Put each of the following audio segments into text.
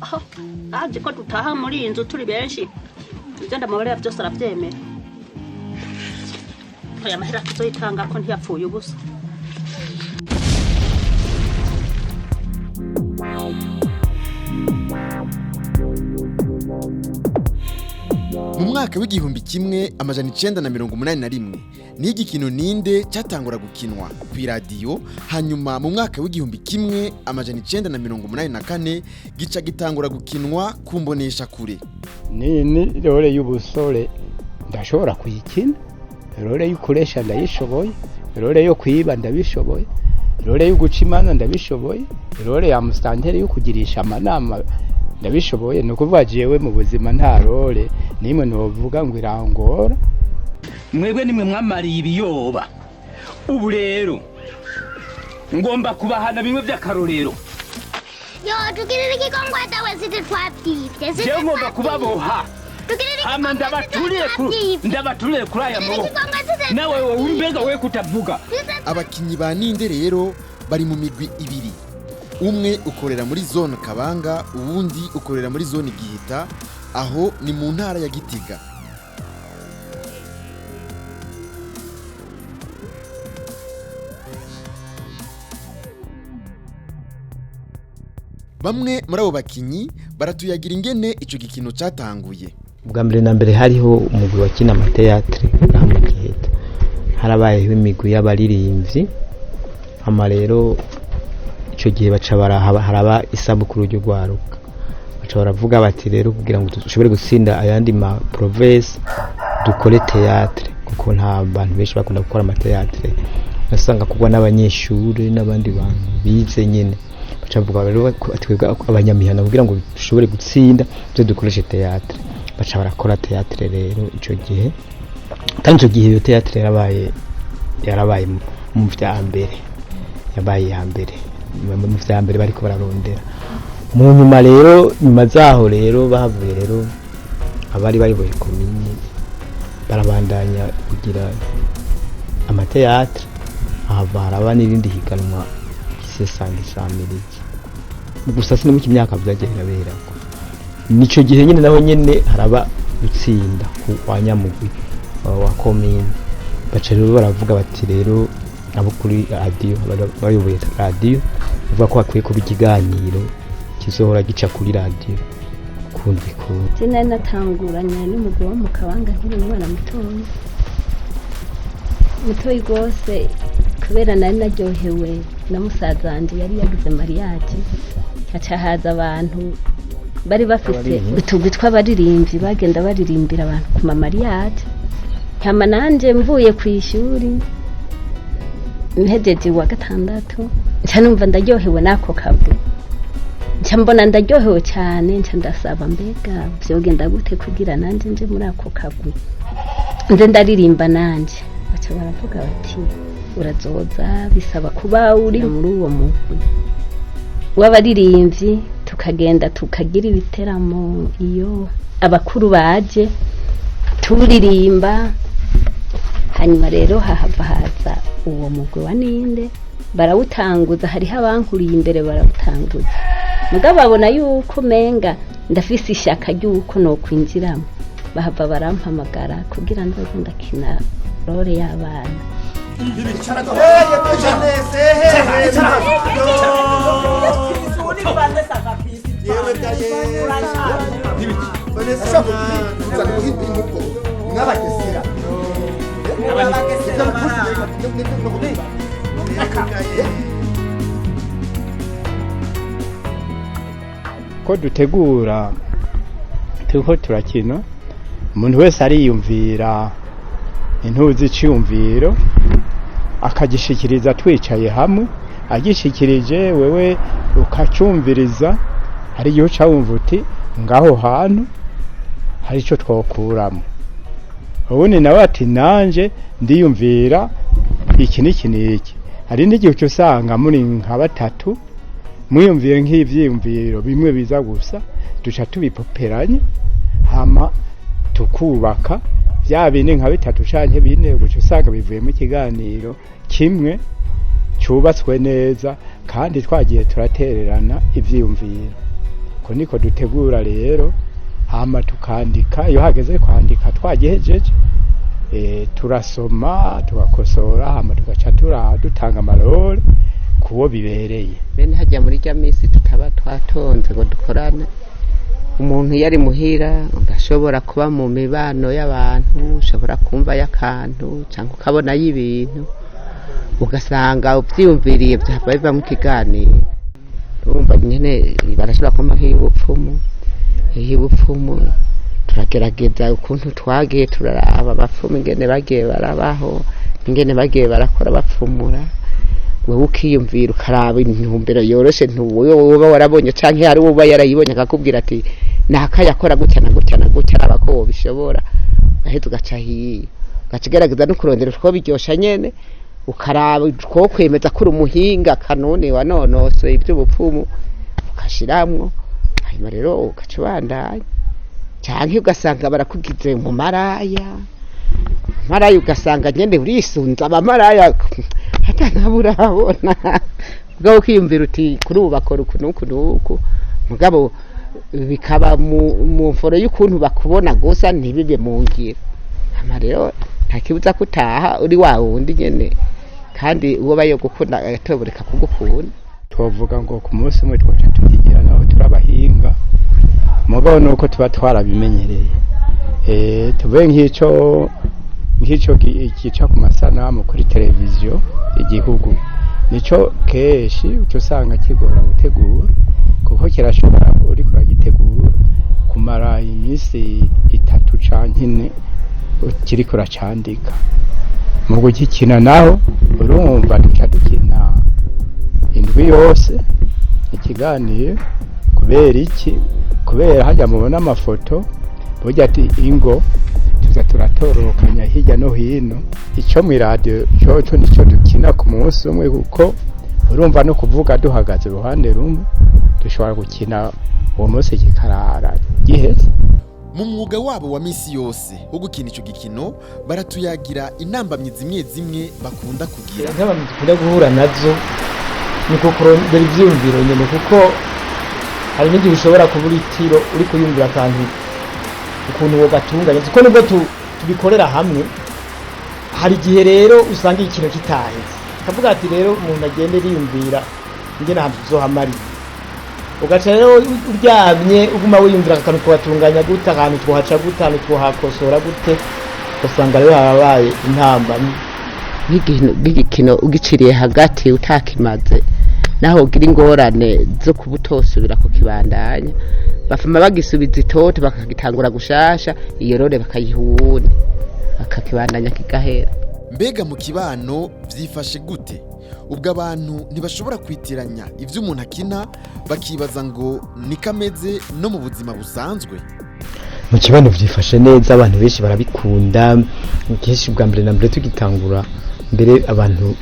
Aho azi ko dutaha muri iyi nzu turi benshi, ibyo ndamubarira byose arabyemera. Aya mahera tuzoyitanga ko ntiyapfuye ubusa. Mu mwaka w'1981 niho igikino Ninde cyatangura gukinwa ku iradiyo, hanyuma mu mwaka w'1984 gica gitangura gukinwa ku mboneshakure. Ni role y'ubusore ndashobora kuyikina, role y'ukuresha ndayishoboye, role yo kwiba ndabishoboye, role yo guca imanza ndabishoboye, role ya musitanteri yo kugirisha amanama ndabishoboye. Ni ukuvuga jewe mu buzima nta role nimwe novuga ngo irangora. Mwebwe nimwe mwamariye ibiyoba. Ubu rero ngomba kubahana bimwe by'akarorero. Yo, tugirira ikigongwe dawe sisi twavyivye. Sisi Jewe ngomba kubaboha Tugirira hama ndabaturire ku ndabaturire kuri aya maboko. Ikigongwe sisi. Nawe wowe mbega we kutavuga. Abakinyi ba Ninde rero bari mu migwi ibiri: umwe ukorera muri zone Kabanga, uwundi ukorera muri zone Giheta, aho ni mu ntara ya Gitega. Bamwe muri abo bakinyi baratuyagira ingene ico gikino catanguye. Ubwa mbere na mbere hariho umugwi wakina amateatire ngaha mu Giheta, harabayeho imigwi y'abaririmbyi. Hama rero icyo gihe baca barahaba, haraba isabukuru ry'urwaruka, baca baravuga bati: "Rero kugira ngo dushobore gutsinda ayandi ma province, dukore théâtre," kuko nta bantu benshi bakunda gukora amateatire, ugasanga kugwa n'abanyeshuri n'abandi bantu bize nyene. Baca bavuga rero ko twebwe abanyamihana, kugira ngo dushobore gutsinda tuze dukoreshe théâtre. Baca barakora théâtre rero ico gihe, kandi ico gihe iyo théâtre yarabaye mu vya mbere, yabaye iya mbere mu vya mbere bariko bararondera. Mu nyuma rero, nyuma zaho rero, bahavuye rero abari bayoboye komine barabandanya kugira amateatire, ahava haraba n'irindi higanwa gisesangisamiriza. Gusa sinibuka imyaka vyagiye biraberako. Nico gihe nyene naho nyene haraba gutsinda ku wa nyamugwi wa komine. Baca rero baravuga bati rero abo kuri radiyo, bayoboye radiyo, bavuga ko hakwiye kuba ikiganiro kizohora gica kuri radiyo kundwi kundwi. Je nari natanguranye n'umugwi wo mu Kabanga nkiri umwana mutoyi mutoyi rwose, kubera nari naryohewe na musaza wanje yari yagize mariage, haca haza abantu bari bafise Abaririmbyi. utugwi tw'abaririmbyi, bagenda baririmbira abantu ku ma mariage. Hama nanje mvuye ku ishuri mpejeje wa gatandatu, nca numva ndaryohewe n'ako kagwi, nca mbona ndaryohewe cyane, nca ndasaba: "Mbega vyogenda gute kugira nanje nje muri ako kagwi, nze ndaririmba nanje?" Baca baravuga bati: "Urazoza, bisaba kuba uri muri uwo mugwi w'abaririmbyi." Tukagenda tukagira ibiteramo iyo abakuru baje, turirimba. Hanyuma rero hahava haza uwo mugwi wa Ninde, barawutanguza. Hariho abankuriye imbere barawutanguza, mugabo babona yuko menga ndafise ishaka ry'uko nokwinjiramo, bahava barampamagara kugira nzoze ndakina role y'abana. Ko dutegura, turiko turakina, umuntu wese ariyumvira intuzi, iciyumviro akagishikiriza twicaye hamwe. Agishikirije, wewe ukacumviriza. Hari igihe uca wumva uti: "Ngaho hantu hari ico twokuramo." Ubundi nawe ati: "Nanje ndiyumvira iki n'iki n'iki." Hari n'igihe uca usanga muri nka batatu mwiyumviye nk'ivyiyumviro bimwe biza gusa, duca tubipoperanye, hama tukubaka bya bindi nka bitatu canke bine, guca usanga bivuyemo ikiganiro kimwe cyubatswe neza. Kandi twagiye turatererana ivyiyumviro, ko niko dutegura rero, hama tukandika. Iyo hageze kwandika twagihejeje, turasoma, tugakosora, hama tugaca dutanga amarore kuwo bibereye. Bene hajya muri rya minsi tutaba twatonze ngo dukorane, umuntu iyo ari muhira urashobora kuba mu mibano y'abantu, ushobora kumva y'akantu cyangwa ukabonayo ibintu, ugasanga ubyiyumviriye byava bivamo ikiganiro. Urumva nyine barashobora kumva nk'iy'ubupfumu. Turagerageza ukuntu twagiye turaraba abapfumu ingene bagiye barabaho, ingene bagiye barakora bapfumura, wowe ukiyumvira, ukaraba intumbero yoroshe ntuwe woba warabonye, canke hari uba yarayibonye akakubwira ati naka yakora gutya na gutya na gutya, araba ko wobishobora, ugaheza ugaca hiyo, ugaca ugerageza no kurondera utwo biryosha nyene, ukaraba utwo kwemeza ko uri umuhinga kanone wanonosoye ivy'ubupfumu, ugashiramwo, hanyuma rero ugaca ubandanya. Canke ugasanga barakugize mu maraya maraya, ugasanga nyene urisunze abamaraya atanabo urabona, mugabo ukiyumvira uti kuri ubu bakora uku n'uku n'uku, mugabo bikaba mu mforo y'ukuntu bakubona gusa, ntibibe mu ngiro. Hama rero nta kibuza ko utaha uri wa wundi nyene, kandi uwo bayo gukunda agatoboreka kugukunda. Twovuga ngo ku munsi umwe twoca tukigira naho turabahinga, mugabo nuko tuba twarabimenyereye. Tuvuge nk'ico gica ku masanamu kuri televiziyo igihugu, nico kenshi uca usanga kigora gutegura, kuko kirashobora, uriko uragitegura, kumara iminsi 3 canke 4 ukiriko uracandika. Mu gukikina naho urumva duca dukina indwi yose ikiganiro. Kubera iki? Kubera hajya mubona amafoto, burya ati ingo tuza turatororokanya hirya no hino. Icyo mu iradiyo cyoco nicyo dukina ku munsi umwe, kuko urumva no kuvuga duhagaze uruhande rumwe, dushobora gukina uwo munsi kikarara giheze. Mu mwuga wabo wa misi yose wo gukina ico gikino, baratuyagira intambamyi zimwe zimwe bakunda kugira. Nk'abantu dukunda guhura nazo ni kurondera ivyiyumviro nyene, kuko hari n'igihe ushobora kubura itiro uri kuyumvira akantu ukuntu wogatunganya, kuko nubwo tubikorera hamwe, hari igihe rero usanga ikintu kitaheze, kavuga ati rero umuntu agende yiyumvira ingene ahantu tuzohamariye, ugaca rero uryamye uguma wiyumvira akantu twohatunganya gute, ahantu twohaca gute, ahantu twohakosora gute, ugasanga rero harabaye intambamyi. Nk'igikino ugiciriye hagati utakimaze, naho ugira ingorane zo kuba utosubira kukibandanya, bafuma bagisubiza itoto bakagitangura gushasha, iyo rore bakayiha uwundi bakakibandanya kigahera. Mbega mu kibano vyifashe gute? Ubwo abantu ntibashobora kwitiranya ivyo umuntu akina, bakibaza ngo niko ameze no mu buzima busanzwe? Mu kibano vyifashe neza, abantu benshi barabikunda. Kenshi bwa mbere na mbere tugitangura mbere, abantu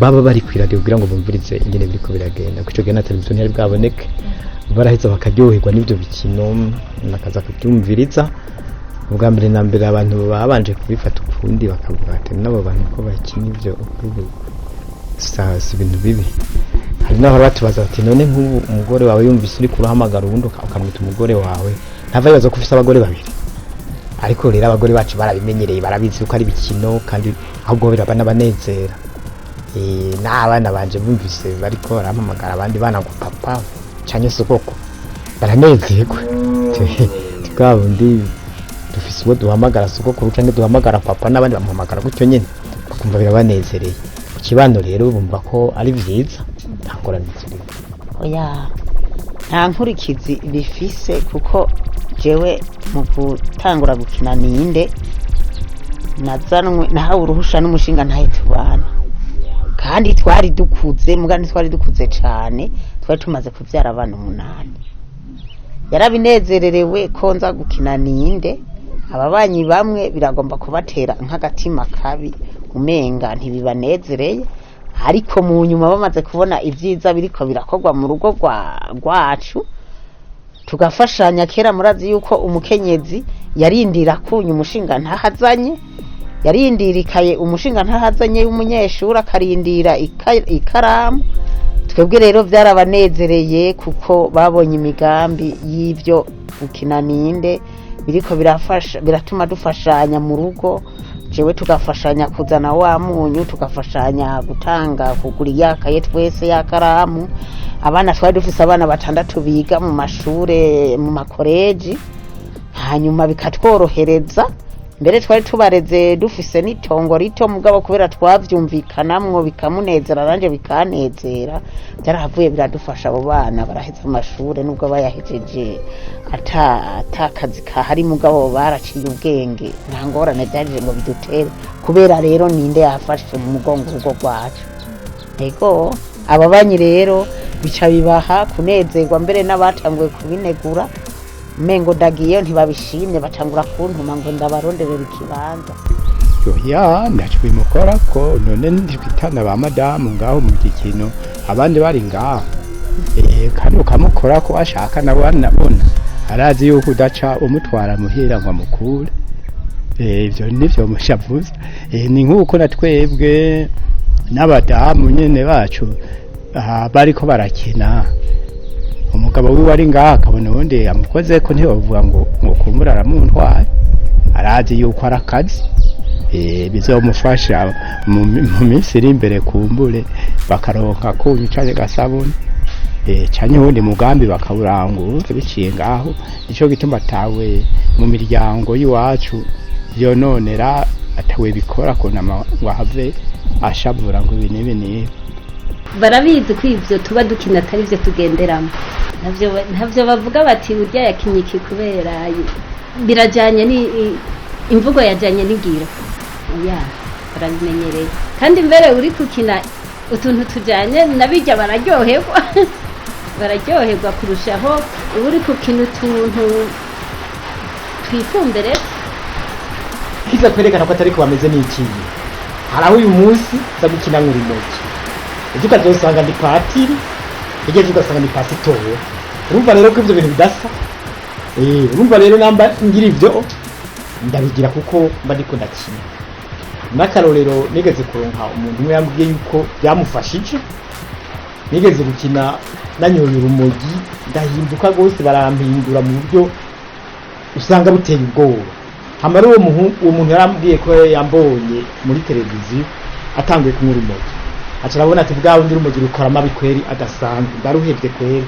baba bari ku iradiyo kugira ngo bumvirize ingene biriko biragenda, kuko ico gihe na televiziyo ntiyari bwaboneke. Baraheza bakaryoherwa n'ivyo bikino, bakaza kubyumviriza. Ubwa mbere na mbere abantu babanje kubifata ukundi, bakavuga ati n'abo bantu ko bakina ivyo si ibintu bibi. Hari n'aho batubaza bati none nk'ubu umugore wawe yumvise uri kurahamagara uwundi ukamwita umugore wawe, ntava yibaza ko ufise abagore babiri? Ariko rero abagore bacu barabimenyereye, barabizi ko ari ibikino, kandi ahubwo birabanabanezera. N'abana banje bumvise bariko barampamagara abandi bana ngo papa canke sokoko, baranezerwa. Bwa bundi dufise uwo duhamagara sokokuru canke duhamagara papa, n'abandi bamuhamagara gutyo nyene, bakumva birabanezereye. Mu kibano rero bumva ko ari vyiza, nta ngorane zirimo. Oya, nta nkurikizi bifise, kuko jewe mu gutangura gukina ninde nazanwe nahawe uruhusha n'umushinga ntahe tubana, kandi twari dukuze, muga ntitwari dukuze cane, twari tumaze kuvyara abana 8. Yarabinezererewe ko nza gukina ninde. Ababanyi bamwe biragomba kubatera nk'agatima kabi, umenga ntibibanezereye, ariko mu nyuma bamaze kubona ibyiza biriko birakorwa mu rugo rwacu, tugafashanya. Kera murazi yuko umukenyezi yarindira kunya umushinga ntahazanye, yarindira ikaye umushinga ntahazanye y'umunyeshuri, akarindira ikaramu. Twebwe rero byarabanezereye kuko babonye imigambi y'ibyo gukina ninde biriko birafasha, biratuma dufashanya mu rugo, jewe tugafashanya kuzana wa munyu, tugafashanya gutanga kugura iyakaye twese yakaramu. Abana twari dufise abana batandatu biga mu mashure, mu makoreji, hanyuma bikatworohereza. Mbere twari tubareze dufise n'itongo rito, mugabo kubera twavyumvikanamwo bikamunezera nanje bikanezera, byarahavuye biradufasha. Abo bana baraheza amashure nubwo bayahejeje ata kazi kahari, mugabo baraciye ubwenge, nta ngorane byaje ngo bidutere, kubera rero ninde yafashe mu mugongo urugo rwacu. Ego, ababanyi rero bica bibaha kunezerwa, mbere n'abatanguye kubinegura umengo ndagiyeyo ntibabishimye, batangura kuntuma ngo ndabaronderera ikibanza. Ya, ntacyo bimukora ko none ntitwitana ba madamu ngaho mu gikino abandi bari ngaho, kandi ukamukora ko ashaka nawe anabona arazi yuko udaca umutwara muhira ngo amukure. Ibyo nivyo mushavuze. Ni nk'uko na twebwe n'abadamu nyene bacu bariko barakina, umugabo wiwe ari ngaha akabona uwundi amukoze ko, ntibavuga ngo kumbura aramuntwaye, arazi yuko ari akazi, bizomufasha mu minsi iri imbere, kumbure bakaronka kunyu canke gasabuni, canke uwundi mugambi bakawurangura biciye ngaho. Nico gituma atawe mu miryango y'iwacu yononera, atawe bikora kunama ngo ahave ashavura ngo ibi n'ibi n'ibi. Barabizi ko ivyo tuba dukina atari byo tugenderamo, ntavyo bavuga bati urya yakinye iki, kubera birajanye ni imvugo yajanye n'ingiro ya barabimenyereye. Kandi mbere uri kukina utuntu tujanye nabijya bararyoherwa, bararyoherwa kurushaho uba uri kukina utuntu twifumberetse. Kiza kwerekana ko atari ko bameze n'ikiyi. Hari aho uyu munsi nza gukina nk'urumogi, ejo ukazosanga ndi patiri, ejo ugasanga ndi pasitori. Urumva rero ko ivyo bintu bidasa. Urumva rero namba ngira ivyo ndabigira kuko mba ndiko ndakina. N'akarorero, nigeze kuronka umuntu umwe yambwiye yuko byamufashije. Nigeze gukina nanyoye urumogi, ndahinduka rwose, barampindura mu buryo usanga buteye ubwoba. Hama rero uwo muntu yarambwiye ko yambonye muri televiziyo atanguye kunywa urumogi, aca arabona ati bwa wundi urumogi rukora amabi kweri adasanzwe, ndaruhevye kweri.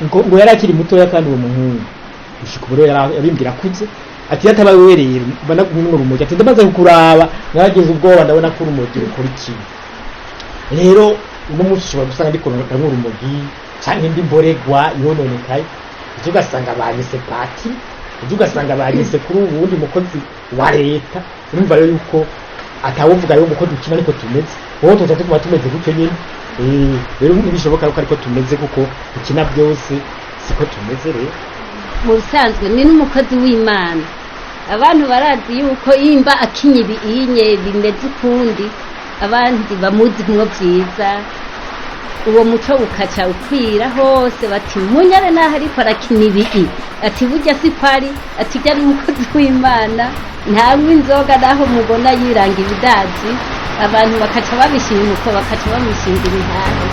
Ngo yari akiri mutoya kandi uwo muhungu gushika ubu rero yabimbwira akuze, ati yatabaye wewe rero mba nakunywa urumogi, ati ndamaze kukuraba naragize ubwoba, ndabona ko urumogi rukora ikibi. Rero uno munsi ushobora gusanga ndiko ndanywa urumogi canke indi mboregwa yononekaye, ejo ugasanga banyise pati, ejo ugasanga banyise kuri uwundi mukozi wa leta. Urumva rero yuko atawuvuga rero ngo dukina ariko tumeze, wowe tuza tuguma tumeze gutyo nyene. Rero ntibishoboka yuko ariko tumeze, kuko dukina byose siko tumeze rero. Mu bisanzwe ni n'umukozi w'Imana, abantu barazi yuko imba akinye ibinye bimeze ukundi, abandi bamuzi mwo byiza, uwo muco ukaca ukwira hose, bati munyare naho ariko arakina ibi'i, ati burya si kwari, ati jya n'umukozi w'Imana ntanywa inzoga naho mubona yiranga ibidazi. Abantu bakaca babishima uko, bakaca bamushingira intare.